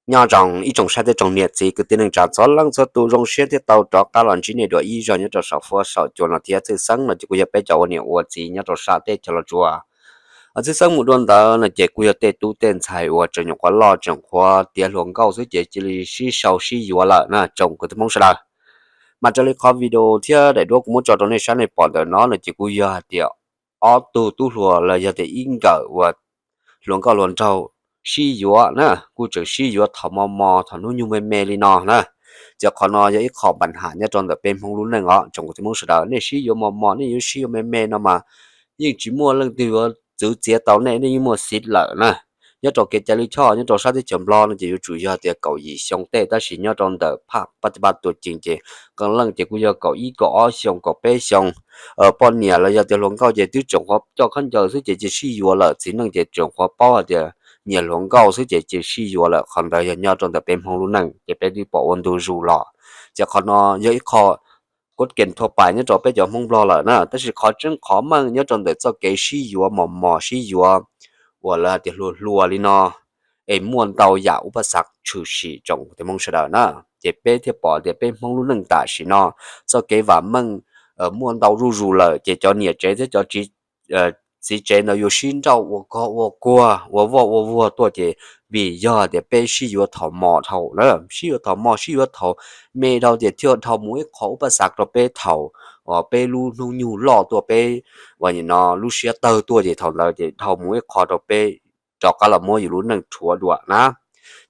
Nyob zoo ib tsoom saib thiab tsoom niam txiv kwv tij neej tsa txhua leej txhua tus, zoo siab thiab tau rov qab los ntsib nej dua ib zaug nyob rau saum fuab saum cua no thiab. Tshwj xeeb no ces kuj yog peb cov ua niam ua txiv nyob rau sab teb chaws Los Tsuas. Tshwj xeeb mus dua ntawd no ces kuj yog tej tub tej ntxhais uas tseem nyuam qhuav loj tseem nyuam qhuav tiav hluas nkauj xwb ces cia li sib sau sib yuav lawm na tsoom kwv tij Hmoob sawv daws. Mas raws li qhov video thiab daim duab kuv muab tso rau nej saib nej pom ntawm no no ces kuj yog hais tias ob tug tub hluas los yog tias ib nkawm uas hluas nkauj hluas nraug sib yuav na, kuj tseem sib yuav thaum mos mos thaum hnub nyoog me me li no na. Ces qhov no yog ib qho pab ham nyob rau ntawm peb Hmoob lub neej os tsoom kwv tij Hmoob sawv daws. Nej sib yuav mos mos, nej yuav sib yuav me me no mas yeej tsis muaj leej twg yuav txwv txiav tau nej, nej yeej muaj xiv lawm na. Nyob rau kev cai lij choj nyob rau sab teb chaws Nplog no ces yuav tsum yog tias kaum yim xyoo tej, tab sis nyob rau ntawm phaj pab tib pab tuaj ceev ces qee leej ces kuj yog kaum ib kaum ob xyoo kaum peb xyoo. Poj niam los yog tias hluas nkauj ces twb tseem qhuav coj khaub ncaws xwb ces cia sib yuav lawm, txiv neej ces tseem qhuav paub hais tias nyiam hluas nkauj xwb ces cia sib yuav lawm. Qhov ntawd yog nyob rau ntawm peb Hmoob lub neej ces peb twb pom ua ntu zus los. Ces qhov no yog ib qho kuv kev thua pais nyob rau peb cov Hmoob Nplog lawm na, tab sis qhov tseeb qhov meej nyob rau ntawm txoj kev sib yuav mos mos sib yuav uas lawv hais tias hluas hluas li no es muaj ntau yam ub paj xav tshwm sim tsoom kwv tij Hmoob sawv daws na. Ces peb thiaj pom tias peb Hmoob lub neej tam sim no txoj kev vam meej muaj ntau zuj zus lawm ces cov niam tsev thiab cov txiv tsev ntawd yuav sib nrauj ua kog ua kuag ua voj ua vuag tuaj ces vim yog tias peb sib yuav thaum mos dhau na, sib yuav thaum mos sib yuav thaum me dhau ces thiaj dhau mus ib qho ub paj xav rau peb thaum peb lub hnub nyoog loj tuaj peb uas nim no lub siab tawg tuaj ces thaum ntawd ces dhau mus ib qho rau peb rov qab los muab yus lub neej rhuav dua na.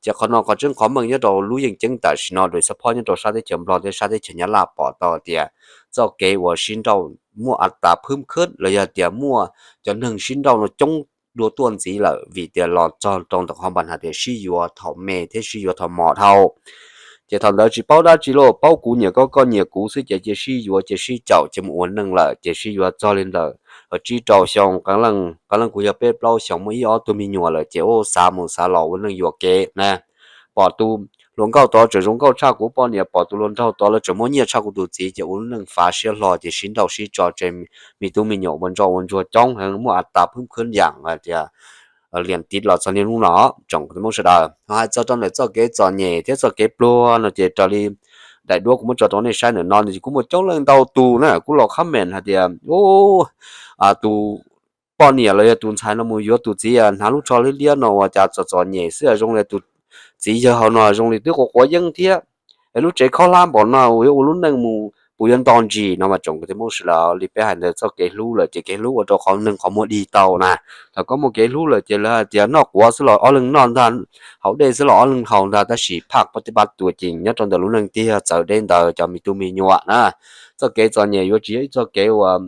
Ces qhov no qhov tseeb qhov meej nyob rau lub yeej ceeb tam sim no rau xab phob nyob rau sab teb chaws Nplog thiab sab teb chaws Nyab Laj pom tau tias txoj kev uas sib nrauj muaj a tas phwb khwb los yog tias muaj cov neeg sib nrauj no coob dua tuaj ntxiv lawm vim tias los txog rau ntawm qhov npa has tias sib yuav thaum me thiab sib yuav thaum mos dhau. Ces thaum ntawd tsis paub dab tsi lauj, paub kuv nyiam koj koj nyiam kuv xwb ces cia sib yuav cia sib caum ces mus ua neej lawm ces sib yuav txog li ntawm tsib rau xyoo, qee leej kuj yog peb plaub xyoos muaj ib ob tug me nyuam lawm ces ua xav mus xav los ua neej yuam kev na. Pom tus hluas nkauj tod tseem zoo nkauj tshaj kuv poj niam, pom tus hluas nraug tod lawv tseem muaj nyiaj tshaj kuv tus txiv ces ua lub neej fav siab hlo ces sib nrauj sib tso tseg, me tub me nyuam ua ntsoj ua ntsuag coob heev, muaj a tas phwb khwb yam hais tias liam tiv los txog niaj hnub no tsoom kwv tij Hmoob sawv daws. Ho hais txog rau ntawm txoj kev txom nyem thiab txoj kev pluag no ces raws li daim duab kuv muab tso rau nej saib ntawm no ces kuj muaj coob leej ntau tus na kuj los comment hais tias tus poj niam los yog tus ntxhais no mus yuav tus txiv hnav lub tsho liab liab no ua cas txom txom nyem xwb, zoo li tus txiv yawg hauv no zoo li twb quav quav yeeb thiab, es lub tsev khaub hlab npaum no yuav ua lub neej mus puas yuav nto ntsis no mas tsoom kwv tij Hmoob sawv daws, li peb hais ntawd txoj kev hlub lawm ces kev hlub ua rau qhov neeg qhov muag dig tau na. Thaum koj muaj kev hlub lawm ces lawv hais tias noj quav xwb los ob leeg noj ntag, haus dej xwb los ob leeg haus ntag, tab sis phaj pab tib pab tuaj ceev nyob rau ntawm lub neej tiag txawv deb ntawd cov me tub me nyuam na. Txoj kev txom nyem yuav tsis yog ib txoj kev uas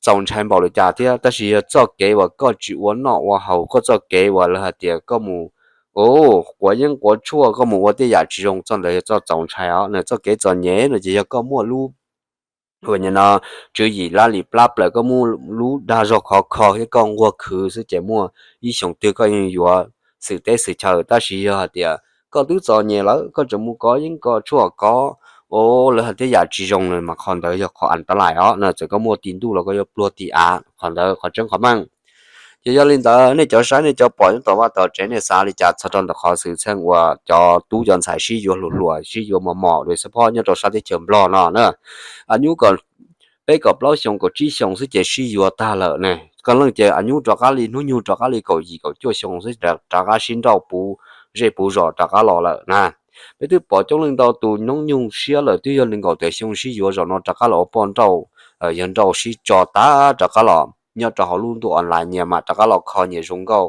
txaus ntshai npaum li cas thiab, tab sis yog txoj kev uas koj tsis ua noj ua haus, koj txoj kev uas lawv hais tias koj mus quav yeeb quav tshuaj, koj mus ua tej yam tsis zoo, txoj ntawd yog txoj txaus ntshai os. Txoj kev txom nyem no ces yog koj muaj lub ua no tswv yim laj lim plab plaws, koj muaj lub dag zog khov kho thiab koj nquag khwv xwb ces muaj ib xyoos twg koj yeej yuav xwm teb xwm chaw. Tab sis yog hais tias koj twb txom nyem lawm koj tseem mus kov yeeb kov tshuaj kov, o, lawv hais tej yam tsis zoo no mas qhov ntawd yog qhov a ta lais os na. Txawm koj muaj ti ntuj los koj yuav pluag ti av, qhov ntawd qhov tseeb qhov meej. Ces yog li ntawd nej cov saib nej cov pom nyob tom vaj tom tsev nej xav li cas txog rau ntawm qhov xwm txheej uas cov tub cov ntxhais sib yuav hluas hluas sib yuav mos mos rau xab phob nyob rau sab teb chaws Nplog no na? Av nyub kom peb kaum plaub xyoo kaum tsib xyoo xwb ces sib yuav tag lawm ne. Koj leej ces av nyub rov qab li hnub nyoog rov qab li kaum yim kaum cuaj xyoo xwb rov qab sib nrauj puv zej puv zos rov qab los lawm na. Peb twb pom coob leej ntau tus hnub nyoog siab lawm twb yog nees nkaum tawm xyoo sib yuav zaum no rov qab los ua poj nrauj, yawg nrauj sib tso tag rov qab los nyob rau hauv lub ntuj online nyias mam rov qab los kho nyias zoo nkauj,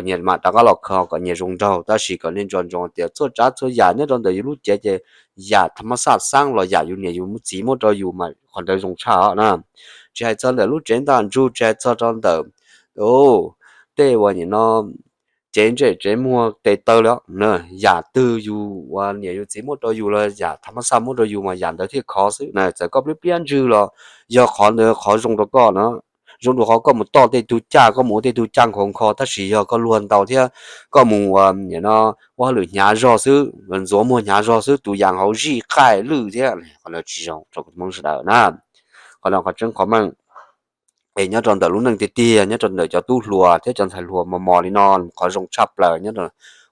nyias mam rov qab los kho kom nyias zoo nraug. Tab sis kom nej nco ntsoov tias txhua tsav txhua yam nyob rau ntawm yus lub cev ces yam tha mab xaj xaab los yam yus niam yus txiv muab rau yus mas qhov ntawd zoo tshaj os na. Tsis hais txog ntawm lub tsev ntaj ntsug, tsis hais txog rau ntawm tej uas nim no tsev ntsej tsev muag tes taw li os, yam twg yus uas niam yus txiv muab rau yus los yam tha mab xaj muab rau yus mas yam ntawd thiaj khov xwb na. Txawm koj pliab pliab ntswg los yog qhov ntawd qhov zoo rau koj na. Zoo rau qhov koj mus toj tej tug caj, koj mus ua tej tug caj nkhaus nkho, tab sis yog koj luag ntau thiab koj mus ua, nim no, ua hauj lwm hnyav zog xwb, ntxuav muag hnyav zog xwb, tus yas hauv zij qaij lwj thiab, qhov ntawd tsis zoo rau Hmoob sawv daws na. Qhov no qhov tseeb qhov meej. Es nyob rau ntawm lub neej tiag tiag, nyob rau ntawm cov tub hluas thiab cov ntxhais hluas mos mos li no, qhov zoo tshaj plaws nyob rau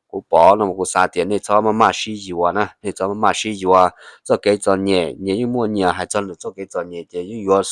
kuv pom no kuv xav tias nej txhob maj maj sib yuav na, nej txhob maj maj sib yuav. Txoj kev txom nyem nyias yeej muaj nyias, hais txog ntawm txoj kev txom nyem ces yeej yuav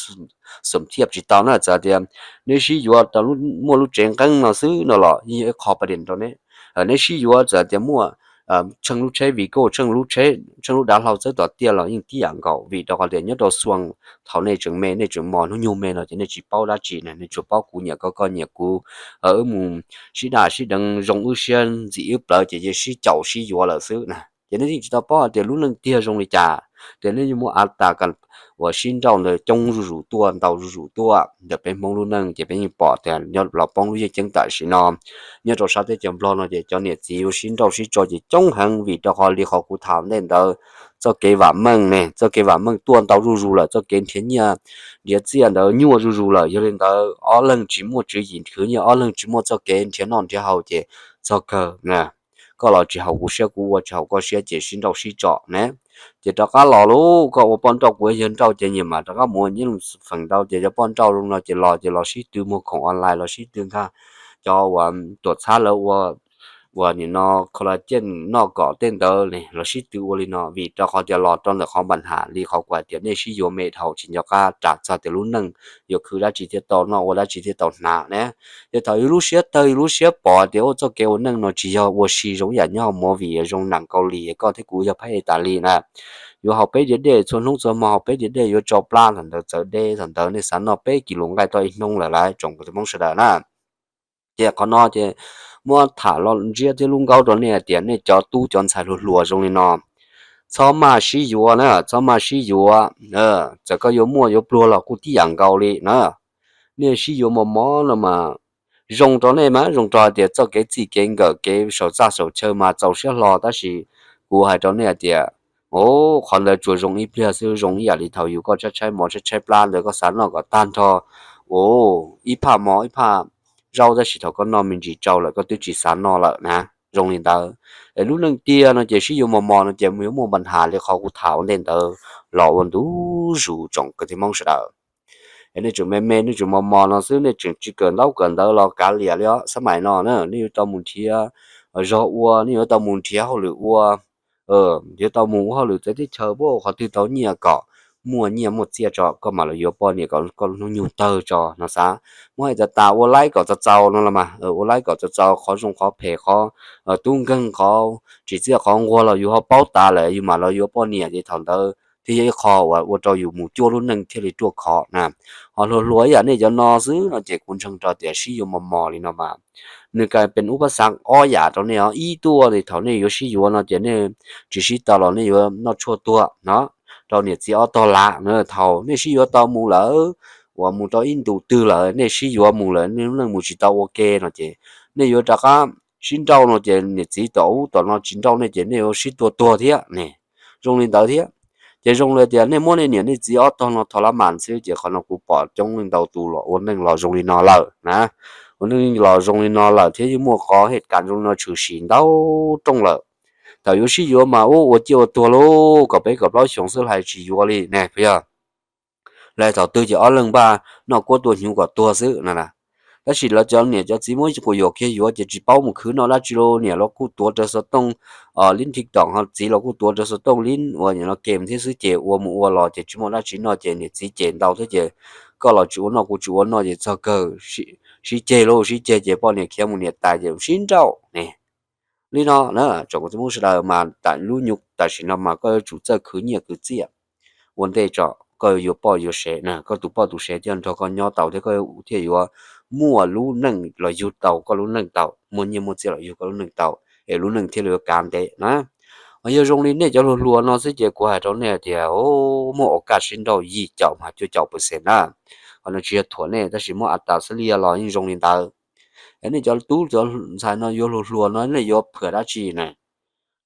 xum thiaj tsis tau na. Txawm tias neb sib yuav rau muaj lub tsev nqeeb no xwb no los yeej yog ib qho pab diam rau neb. Neb sib yuav txawm tias muaj tsheej lub tsheb Vigo, tsheej lub dav hlau txawb tom tiaj los yeej tib yam nkaus, vim rau qhov tias nyob rau xuas thaum nej tseem me, nej tseem mos hnub nyoog me no ces nej tsis paub dab tsi na, nej tsuas paub kuv nyiam koj, koj nyiam kuv, wb mus sib daj sib deev zoo wb siab ntxim wb plawv ces yeej sib caum sib yuav lawm xwb na. Ces nej yeej tsis tau paub hais tias lub neej tiag zoo li cas, ces nej yeej muaj av tas uas sib nrauj ntawd coob zuj zus tuaj, ntau zuj zus tuaj ntawm peb Hmoob lub neej. Ces peb yeej pom tias nyob los poob lub yeej ceeb tam sim no nyob rau sab teb chaws Nplog no ces cov niam txiv yuav sib nrauj sib tso ces coob heev, vim rau qhov li qhov kuv tham ntej ntawd, txoj kev vam meej ne, txoj kev vam meej tuaj ntau zuj zus lawm, txoj kev nrhiav nyiaj nrhiav txiaj ntawd nyuaj zuj zus lawm. Yog li ntawd ob leeg tsis muaj tswv yim khwv nyiaj, ob leeg tsis muaj txoj kev nrhiav noj nrhiav haus ces txog kawg na, koj los tsis haum kuv siab, kuv ua tsis haum koj siab ces sib nrauj sib tso ne. Ces rov qab los lauj, koj ua poj nrauj kuv yawg nrauj ces nyias mam rov qab mus ua nyiaj feem ntau ces cov poj nrauj zoo no ces los ces los sib tw muag khoom online, los sib tw nkag cov uas tuam txhab lawv ua uas nim no collagen noj kom tej ntawd los sib tw ua li no, vim rau qhov tias los rau ntawm qhov npa nham li qhov kuv hais tias nej sib yuav me dhau tsis nco qab ras txog tias lub neej yuav khwv dab tsi thiaj tau noj, ua dab tsi thiaj tau hnav na. Ces thaum yus lub siab tawg, yus lub siab pom tias ua txoj kev ua neej no tsis yog ua si zoo ib yam nyob hauv movie zoo nam Kaus Lim, koj thiab kuv yog phab ej tas li na. Yuav haus peb diav dej txhua hnub txhua hmo, haus peb diav dej yuav tso plab, thaum ntawd txawv deb, thaum ntawd nej xav noj peb kis lus nqaij tau ib hnub lawm lauj tsoom kwv tij Hmoob sawv daws na. Ces qhov no ces muab tham los ntsiab thiab lub nkaub rau nej hais tias nej cov tub cov ntxhais hluas hluas zoo li no, txhob maj sib yuav na, txhob maj sib yuav. Txawm koj yuav muaj yuav pluag los kuj tib yam nkaus li na. Nej sib yuav mos mos no mas zoo rau nej mas zoo rau hais tias txoj kev txij kev nkawm, kev saum txaj saum chaw mas txaus siab hlo, tab sis kuv hais rau nej hais tias, o, qhov ntawd tsuas zoo ib pliag xwb, zoo ib yam li thaum yus koj tshaib tshaib mov tshaib tshaib plab ntawd koj xav noj kom tag nrho, o, ib phaj mov ib phaj zaub, tab sis thaum koj noj me ntsis tsau lawm koj twb tsis xav noj lawm na. Zoo li ntawd, es lub neej tiag no ces sib yuav mos mos no ces yuav muaj npa nham li qhov kuv tham ua ntej ntawd los ua ntu zus tsoom kwv tij Hmoob sawv daws. Es nej tseem me me, nej tseem mos mos no xwb, nej tseem tsis kawm ntaub kawm ntawv los kav liam li os. Xab maim no na nej yuav tau mus nrhiav zog ua, nej yuav tau mus nrhiav hauj lwm ua, yuav tau mus ua hauj lwm txawv teb chaws, puab qhov twg tau nyiaj kom muaj nyiaj muaj txiaj tso koj mam los yuav poj niam kom koj hnub nyoog tawg tso no xav. Muab hais tas tas ua laib kom txaus txaus no los mas, ua laib kom txaus txaus, qhov zoo qhov phem, qhov tub nkeeg, qhov tsim txiaj qhov nquag los yus ho paub tas lawm yus mam los yuav poj niam ces thaum ntawd thiaj yog ib qho uas ua rau yus mus cuaj lub neej thiaj li ruaj khov na. Ho hluas hluas ib yam nej cov no xwb no ces kuv ntseeg rau tias sib yuav mos mos li no mas nws ka pes ub pab xav ob yam rau nej os. Ib tuaj thaum nej yuav sib yuav no ces nej tsis sib tau los nej yuav noj tshuaj tuag no rau niam txiv ob tog lav na. Thaum nej sib yuav tau mus lawm, uas mus rau ib ntu twg lawm, nej sib yuav mus lawm nej lub neej mus tsis tau ua ke no ces nej yuav rov qab sib nrauj no ces niam txiv tom ub tom no tsis nrauj nej ces nej yuav sib tua tuag thiab ne. Zoo li ntawd thiab. Ces zoo li tias nej muab nej niam nej txiv ob tog no thov lab mas xwb ces qhov no kuv pom coob leej ntau tus los ua neej los zoo li no lawm na. Ua neej los zoo li no lawm thiab yeej muaj qhov hej kas zoo li no tshwm sim ntau rooj lawm. Thaum yuav sib yuav mas ub ua ciaj ua tuag lauj, kaum peb kaum plaub xyoos xwb lais tsis yuav li ne puas yog? Lais thaum twg ces ob leeg npaj noj kuab tua hnyuv kom tuag xwb na. Tab sis lawv cov niam cov txiv muab quas yuam kiag yuav ces tsis paub mus khwv noj dab tsi lauj. Niam los kuj tuav rawv xov tooj lib TikTok, ho txiv los kuj tuav rawv xov tooj lib uas nim no game thiab xwb ces ua mus ua los ces tsis muaj dab tsi noj ces niam txiv cem ntau thiab ces koj los tsis ua noj kuv tsis ua noj ces txog kawg sib ceg lauj, sib ceg ces poj niam khiav mus niam tais ces sib nrauj ne. Li no na tsoom kwv tij Hmoob sawv daws mas tam lub nyuv tam sim no mas koj yuav tsum txawj khwv nyiaj khwv txiaj ua ntej tso koj yuav poj yuav sev na, koj tus poj tus sev thiaj nrog koj nyob tau thiab koj thiaj yuav muaj lub neej los yug tau koj lub neej tau, muaj nyiaj muaj txiaj los yug koj lub neej tau, es lub neej thiaj li yuav kav ntev na. Ho yog zoo li nej cov hluas hluas no xwb ces kuv hais rau nej hais tias muaj ua kaj sib nrauj yim caum mas cuaj caum percent na. Qhov no tsis yog thuam nej tab sis muab av tas xab lias los yeej zoo li ntawd. Es nej cov tub cov ntxhais no yuav hluas hluas no nej yuav phwm dab tsi na?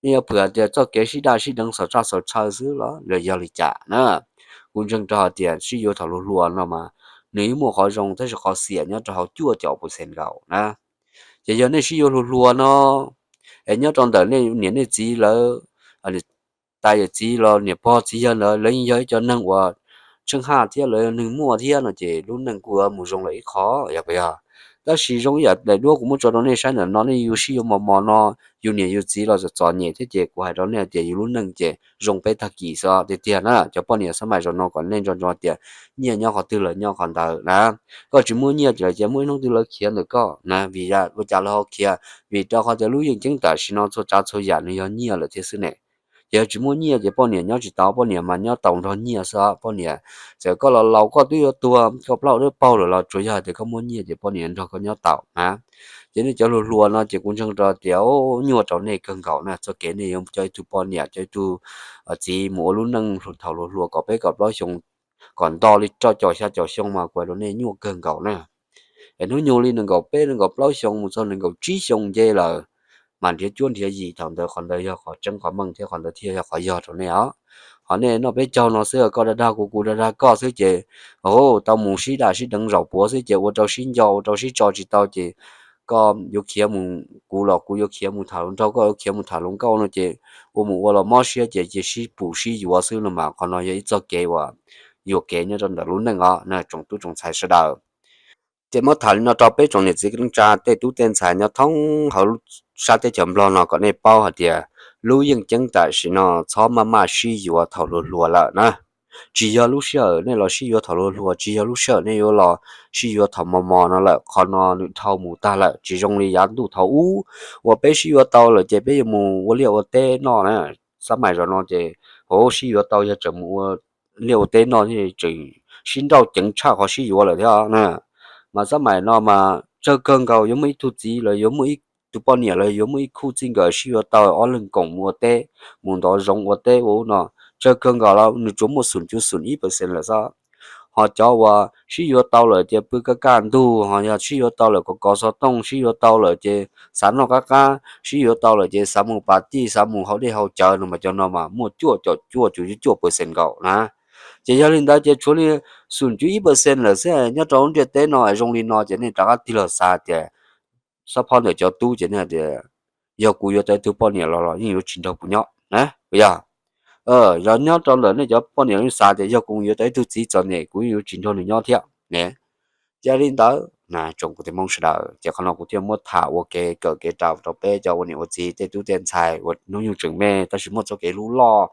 Nej yuav phwm tias txoj kev sib daj sib deev xaus tsaj xaus chaw xwb los yog li cas na? Kuv ntseeg rau hais tias sib yuav thaum hluas hluas no mas nws yeej muaj qhov zoo tab sis qhov xiam nyob rau hauv cuaj caum percent nkaus na. Ces yog nej sib yuav hluas hluas no, es nyob rau ntawm nej niam nej txiv lawv, tais yawm txiv los niam pog txiv yawg ntawd lawv yeej yog ib co neeg uas tsheej haj thiab lawv yog neeg muaj thiab no ces lub neej kuj yuav mus zoo lawm ib qho, yog puas yog? Tab sis zoo ib yam daim duab kuv muab tso rau nej saib ntawm no, nej yuav sib yuav mos mos no, yus niam yus txiv los txom txom nyem thiab ces kuv hais rau nej tias yus lub neej ces zoo peb tag kis xwb tiag tiag na. Cov poj niam xab mais zaum no kom nej nco ntsoov tias nyiaj nyob qhov twg lawv nyob qhov ntawd na. Koj tsis muaj nyiaj lawm ces muaj ib hnub twg lawv khiav ntawm koj na, vim ua cas lawv ho khiav? Vim rau qhov tias lub yeej ceeb tam sim no txhua tsav txhua yam nws yog nyiaj lawm thiab xwb ne. Ces yog tsis muaj nyiaj ces poj niam nyob tsis tau, poj niam mas nyob tau nrog nyiaj xwb. Poj niam txawm koj los laus koj twb yuav tuag, koj plaub dawb paug lawm los tsuas yog tias koj muaj nyiaj ces poj niam nrog koj nyob tau na. Ces nej cov hluas hluas no ces kuv ntseeg rau tias nyuaj rau nej kawg nkaus na, txoj kev nej yuav coj ib tug poj niam coj ib tug txiv mus ua lub neej thaum hluas hluas kom peb kaum plaub xyoo, kom nto li rau caum xya caum xyoo mas kuv hais rau nej nyuaj kawg nkaus na. Es hnub nyoog li nees nkaum peb nees nkaum plaub xyoo mus txog nees nkaum tsib xyoo nce lawm, mas nrhiav cuab nrhiav yim thaum ntawd qhov ntawd yog qhov tseeb qhov meej thiab qhov ntawd thiaj yog qhov yog rau nej os. Ho nej noj peb caug no xwb, koj dag dag kuv, kuv dag dag koj xwb ces tau mus sib dam sib deev zaum puav xwb ces ua rau sib nco ua rau sib tso tsis tau ces koj yuav khiav mus, kuv los kuv yuav khiav mus tham hluas nraug, koj yuav khiav mus tham hluas nkauj no ces ua mus ua los mob siab ces cia sib pum sib yuav xwb no mas qhov no yog ib txoj kev uas yuam kev nyob rau ntawm lub neej os na tsoom tub tsoom ntxhais sawv daws. Ces muab tham li no rau peb tsoom niam txiv neej tsa tej tub tej ntxhais nyob thoob hauv sab teb chaws Nplog no kom nej paub hais tias lub yeej ceeb tam sim no txhob maj maj sib yuav thaum hluas hluas lawm na. Tsis yog lub sij hawm nej los sib yuav thaum hluas hluas, tsis yog lub sij hawm nej yuav los sib yuav thaum mos mos no lawm. Qhov no nws dhau mus tag lawm, tsis zoo li yav ntuj thaum ub uas peb sib yuav tau lawm ces peb yuav mus ua liaj ua teb noj na. Xab mais zaum no ces hauv sib yuav tau yog tseem mus ua liaj ua teb noj tseem sib nrauj ceev tshaj qhov sib yuav lawm thiab na. Mas xab mais no mas tsawg kawg nkaus yuav muaj ib tug txiv los yuav muaj ib tug poj niam los yuav muaj ib khub txij nkawm sib yuav tau ob leeg koom mus ua teb, mus ntov zoov ua teb ua ub no, tsawg kawg nkaus los nws tsuas muaj xum cuv xum ib percent lawm xwb. Ho cov uas sib yuav tau lawm ces pw kaj kaj ntug, ho yog sib yuav tau lawm kov kov xov tooj, sib yuav tau lawm ces xav noj qab qab, sib yuav tau lawm ces xav mus pas tij, xav mus haus dej haus cawv no mas cov no mas muaj cuaj caum cuaj cuv cuaj percent nkaus na. Ces yog li ntawd ces tshuav li xum cuv ib percent lawm xwb nyob rau lub ntiaj teb no zoo li no ces nej rov qab tig los xav tias, xab phob ntawm cov tub ces nej tias, yog kuv yuav tau ib tug poj niam los los yeej yuav tsis nrog kuv nyob na, puas yog? Yog nyob rau ntawm nej cov poj niam yeej xav tias yog kuv yuav tau ib tug txiv txom nyem kuv yeej yuav tsis nrog nws nyob thiab ne. Ces li ntawd na tsoom kuv tij Hmoob sawv daws, ces qhov no kuv thiaj muab tham ua kev kawm kev raws rau peb cov ua niam ua txiv tej tub tej ntxhais uas hnub nyoog tseem me tab sis muaj txoj kev hlub loj.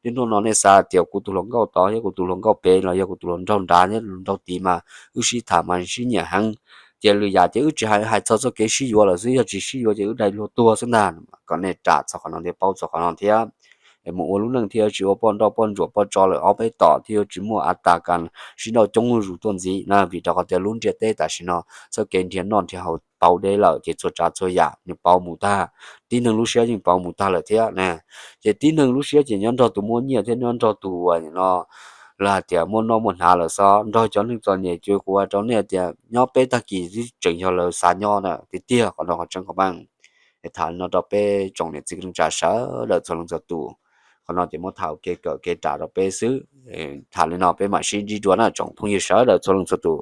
Niaj hnub no nej xav tias kuv tus hluas nkauj tod thiab kuv tus hluas nkauj pem los yog kuv tus hluas nraug nrad thiab hluas nraug tid mas wb sib tham mas sib nyiam heev. Ces lwm yam ces wb tsis hais, hais txog txoj kev sib yuav lawm xwb, yog tsis sib yuav ces wb dai luag tuag xwb ntag. Kom nej ram txog qhov no thiab paub txog qhov no thiab, es mus ua lub neej thiaj tsis ua poj nrauj poj ntsuam poj tso lawm ob peb tom thiaj yuav tsis muaj av tas kas sib nrauj coob zuj zus tuaj ntxiv na. Vim rau qhov tias lub ntiaj teb tam sim no txoj kev nrhiav noj nrhiav haus pauv deb lawm ces txhua tsav txhua yam nws pauv mus tag, tib neeg lub siab yeej pauv mus tag lawm thiab na. Ces tib neeg lub siab ces nyob nrog tus muaj nyiaj thiab nyob nrog tus uas no lawv hais tias muaj noj muaj hnav lawm xwb. Nrog cov neeg txom nyem ces kuv hais rau nej tias nyob peb tag kis twb tseem yog lawv xav nyob na tiag tiag. Qhov no qhov tseeb qhov meej. Es tham li no rau peb tsoom niam txiv kwv tij neej tsa sawv daws txhua leej txhua tus, qhov no ces muab tham ua kev kawm kev ram rau peb xwb. Tham li no peb mam sib ntsib dua na tsoom phooj ywg sawv daws txhua leej txhua tus.